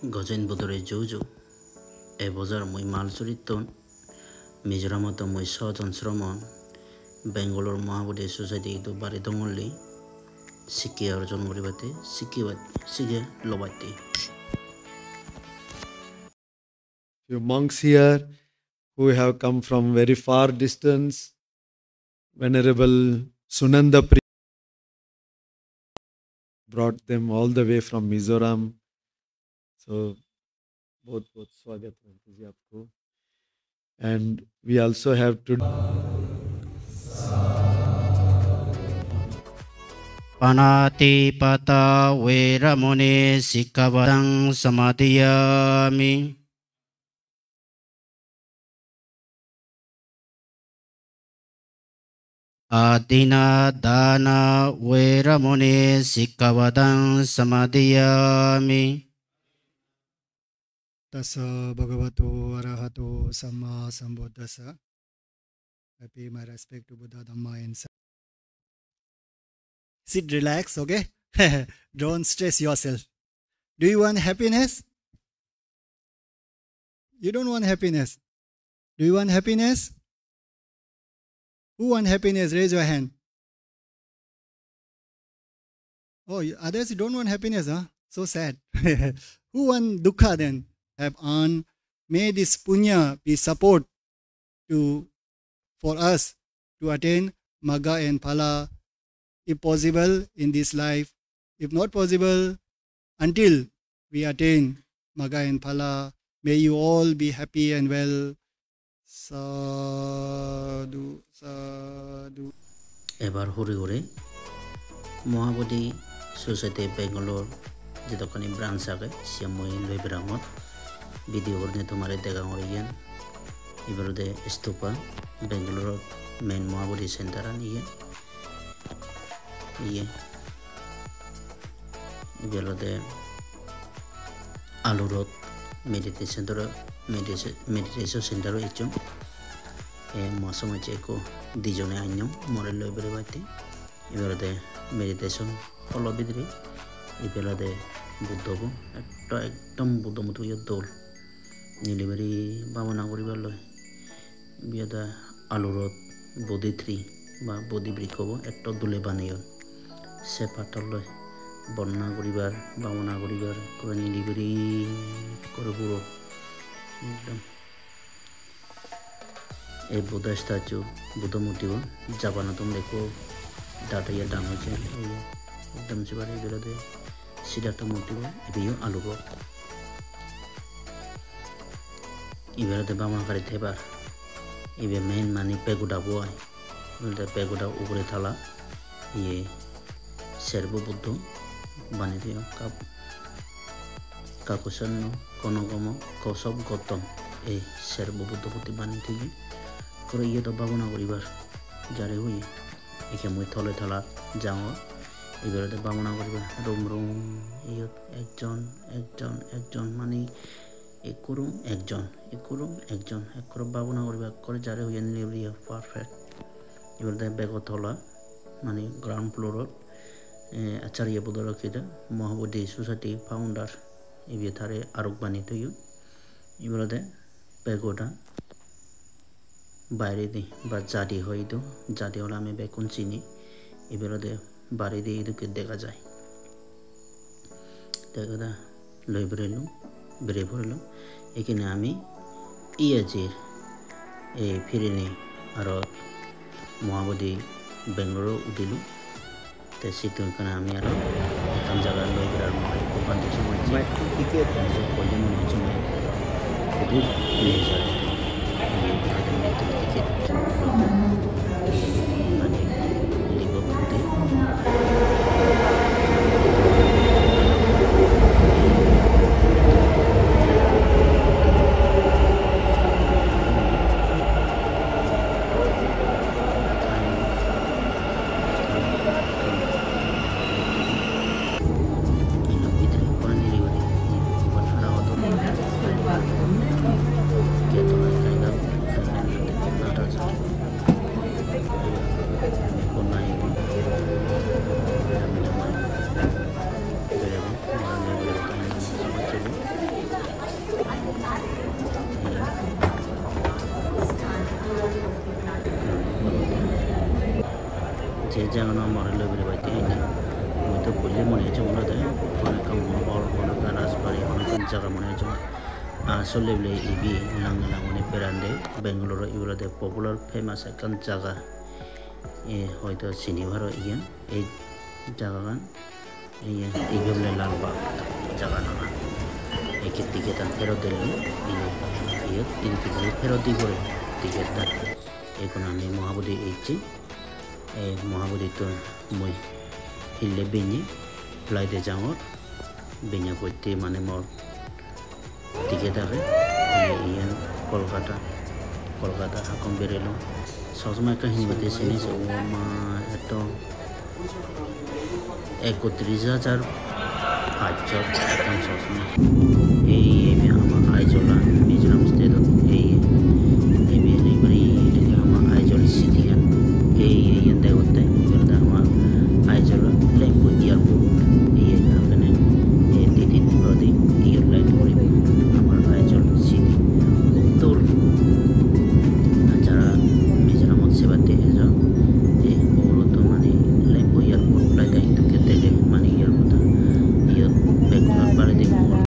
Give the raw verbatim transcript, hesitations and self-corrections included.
Gojen Budore ju ju. E bojor mui Malsurittun Mizoramot mui sojon sromon Bangalore Mahabodhi Society idu bari dongolli sikke orjon guribatte, sikke bat-, sikke lobatte. Few monks here who have come from very far distance. Venerable Sunanda Pri brought them all the way from Mizoram. So, बहुत बहुत स्वागत है जी आपको. And we also have to Panātipātā veramaṇī sikkhāpadaṃ samādiyāmi. Adinnādānā veramaṇī sikkhāpadaṃ samādiyāmi. Tassa bhagavato arahato sammāsambuddhassa. I pay my respect to Buddha, Dhamma, and Sangha. Sit relaxed, okay? Don't stress yourself. Do you want happiness? You don't want happiness. Do you want happiness? Who want happiness? Raise your hand. Oh, you, others don't want happiness, huh? So sad. Who want dukkha then? Have earned. May this punya be support to, for us to attain magga and phala, if possible, in this life. If not possible, until we attain magga and phala, may you all be happy and well. Sadhu, sadhu. Ebar huri huri Mahabodhi Society Bangalore jedokkani branch age, siyan mui loi berangor. Video gurinei tomare degangor iyen. Ibe olode stupa, Bangalore main Mahabodhi center an iyen. Iye. Ibe olode Alu Road Meditation Center, Medita-, Meditation Center ecchong. E mo somajje ekko dijone anyon, more loi berebatte. Ibe olode meditation hall-o bidire. Ibe olode Buddho bo, ekto ekdom Buddho murti yo dol. Nilibiri bhabona guribar loi. Ibiyot Alu Road Bodhi tree ba Bodhi brikko bo ekto dole baneyon. Se pattor loi bondona guribar, bhabona guribar, ekkore nilibiri, ekkore puro ekdom. Ei Buddha statue, Buddho murti bo Japan-ottun ekko dade ye dangor se, ei ekdom se pare ibe olode Siddhartha murti bo, ibe yo Alu Road. Ibe olode bhabona gari thebar. Ibe main mane pagoda bo ai. Olode pagoda ugure tala. Iye serbo Buddho banei toyon. Kap-, Kakushanno, Konogomo, Kosob, Gotom. Ei serbo Buddho murti banei toyon. Ekkore iyot do bhabona guribar jare hoye. Eke mui tole tala jangor. Ibe olode bhabona guribar room room. Iyot ekjon, ekjon, ekjon mane ekko room ekjon, ekko room ekjon, ekkore bhabona guribar ekkore jare hoye nilibiri perfect. Ibe olode bego tola, mane ground floor-ot, eh, Acharya Buddha Rakkhita, Mahabodhi Society founder, ibe tare arok banei toyon. Ibe olode pagoda bairedi ba jadi hoido, jadi ole ami bekkun sini. Ibe olode baredi edokke dega jai. Te ekka loi berelung, berei porelung. Ekkene ami iye jir, ei pirinei aro Mahabodhi Bangalore udilung. Te sittun ekkana ami aro ekkan jaga loi berar mui ekko bhante somajje. Mai ticket. Te se hoide mone hocche mui hudu nei jai. Ami ekkan ticket mane libot hude. Egono more loi beri batte indi. Mui to pulli mone hocche mone de, hono ekkan mohol, hono ekkan rajbari, hono ekkan jaga mone hocche. Ah, solle bile ibe lange langone berande, Bangalore ibe olode popular famous ekkan jaga. E, hoito sini paro iyan, ei jagagan. Iye, ibe ole Lalbagh jaga nana. Ekke ticket an pherot dilo, iye, iye, iye, iye pherot di pore ticket an. Egun ami Mahabodhi ecchi. E, Mahabodhittun mui hille binye flight e jangor. Binye potte mane mor ticket age, iye, iyen Kolkata, Kolkata hakkon berelung. Chosma ekkan hinibatte sini se, o ma, etto ekotris hajar pachsot ekkan chosma.